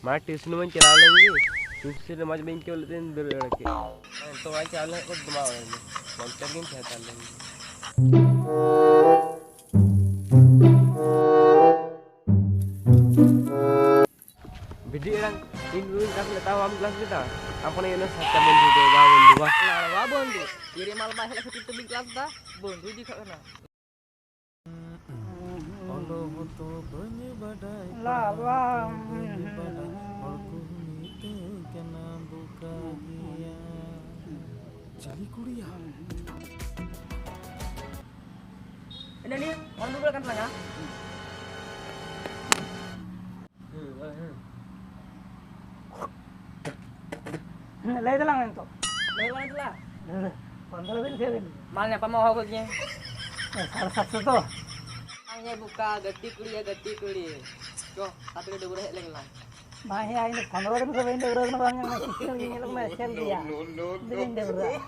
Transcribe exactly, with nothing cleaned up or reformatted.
ᱢᱟ ᱴᱤᱭᱩᱥᱚᱱ ᱢᱟᱧ ᱪᱟᱞᱟᱣ ᱞᱮᱱ ᱜᱮ, ᱴᱤᱭᱩᱥᱚᱱ ᱨᱮ ᱢᱚᱡᱽ ᱵᱟᱹᱧ ᱟᱹᱭᱠᱟᱹᱣ ᱞᱮᱫ ᱛᱮᱧ ᱫᱟᱹᱲ ᱵᱟᱲᱟ ᱠᱮᱫ᱾ ᱦᱮᱸ, ᱛᱚ ᱚᱲᱟᱜ ᱤᱧ ᱪᱟᱞᱟᱣ ᱞᱮᱱ ᱠᱷᱟᱱ ᱫᱚ ᱢᱟ ᱚᱲᱟᱜ ᱨᱮ ᱯᱚᱧᱪᱟᱭᱮᱛ ᱜᱤᱧ ᱛᱟᱦᱮᱸ ᱦᱟᱛᱟᱲ ᱞᱮᱱ ᱜᱮ᱾ ᱵᱤᱰᱤ ᱮᱲᱟᱝ ᱤᱧ ᱵᱟᱹᱧ ᱠᱞᱟᱥ ᱞᱮᱫᱟ, ᱵᱟᱢ ᱠᱞᱟᱥ ᱞᱮᱫᱟ? ᱟᱢ ᱠᱟᱱᱟ ᱤᱧ ᱥᱟᱪᱟ ᱵᱚᱱᱫᱷᱩ ᱫᱚ, ᱵᱟ ᱵᱚᱱᱫᱷᱩ, ᱵᱟ᱾ ᱞᱟᱲᱣᱟ ᱵᱚᱱᱫᱷᱩ, ᱤᱨᱮ ᱢᱟᱞ ᱵᱟᱭ ᱦᱮᱡ ᱠᱷᱟᱹᱛᱤᱨ ᱛᱮ ᱵᱟᱹᱧ ᱠᱞᱟᱥ ᱫᱟ, ᱵᱚᱱᱫᱷᱩ ᱤᱫᱤ ᱠᱟᱜ ᱠᱟᱱᱟ᱾ ᱚᱞᱚᱜ ᱦᱚᱸᱛᱚ ᱵᱟᱹᱧ ᱵᱟᱰᱟᱭ, ᱞᱟ, ᱯᱟᱲᱦᱟᱣ ᱞᱟ᱾ ᱦᱚᱸᱛᱚ ᱵᱟᱹᱧ ᱵᱟᱰᱟᱭ, ᱦᱚᱲ ᱠᱚ ᱢᱤᱛᱟᱹᱧ ᱠᱟᱱᱟ ᱵᱚᱠᱟ ᱜᱮᱭᱟ᱾ ᱪᱤᱞᱤ ᱠᱩᱲᱤᱭᱟ? ᱤᱱᱟᱹ ᱱᱤᱭᱟᱹ ᱚᱱ ᱫᱩᱵᱲᱟᱹ ᱠᱟᱱ ᱛᱟᱞᱟᱝᱟ᱾ ᱦᱮᱸ, ᱞᱟᱹᱭ ᱛᱟᱞᱟᱝ ᱢᱮ ᱱᱤᱛᱚᱜ᱾ ᱞᱟᱹᱭ ᱵᱟᱝ ᱪᱟᱞᱟᱜᱼᱟ? ᱯᱚᱱᱫᱽᱨᱚ ᱫᱤᱱ ᱥᱮ ᱫᱤᱱ? ᱢᱟᱞ ᱧᱟᱯᱟᱢ ᱦᱚᱦᱚ ᱠᱚ ᱜᱮ᱾ ᱥᱟᱲᱮ ᱥᱟᱛᱥᱚ ᱛᱚ? ᱟᱢ ᱧᱮᱞ ᱵᱚᱠᱟ, ᱜᱟᱛᱮ ᱠᱩᱲᱤ ᱭᱟ, ᱜᱟᱛᱮ ᱠᱩᱲᱤ᱾ ᱪᱚ, ᱟᱯᱮ ᱰᱟᱹᱵᱽᱨᱟᱹ ᱦᱮᱡ ᱞᱮᱱ ᱜᱮᱞᱟᱝ᱾ ᱵᱟᱝ ᱦᱮᱸ, ᱤᱧ ᱫᱚ ᱯᱚᱱᱫᱽᱨᱚ ᱫᱤᱱ ᱠᱷᱚᱱ ᱵᱟᱹᱧ ᱰᱟᱹᱵᱽᱨᱟᱹ ᱠᱟᱱᱟ, ᱵᱟᱝ ᱧᱮᱞ ᱢᱮ, ᱥᱤᱥᱴᱮᱢ ᱜᱮ ᱧᱮᱞᱚᱜ ᱠᱟᱱᱟ, ᱮᱥᱮᱞ ᱜᱮᱭᱟ᱾ ᱤᱧ ᱫᱚ ᱵᱟᱹᱧ ᱰᱟᱹᱵᱽᱨᱟᱹᱜᱼᱟ᱾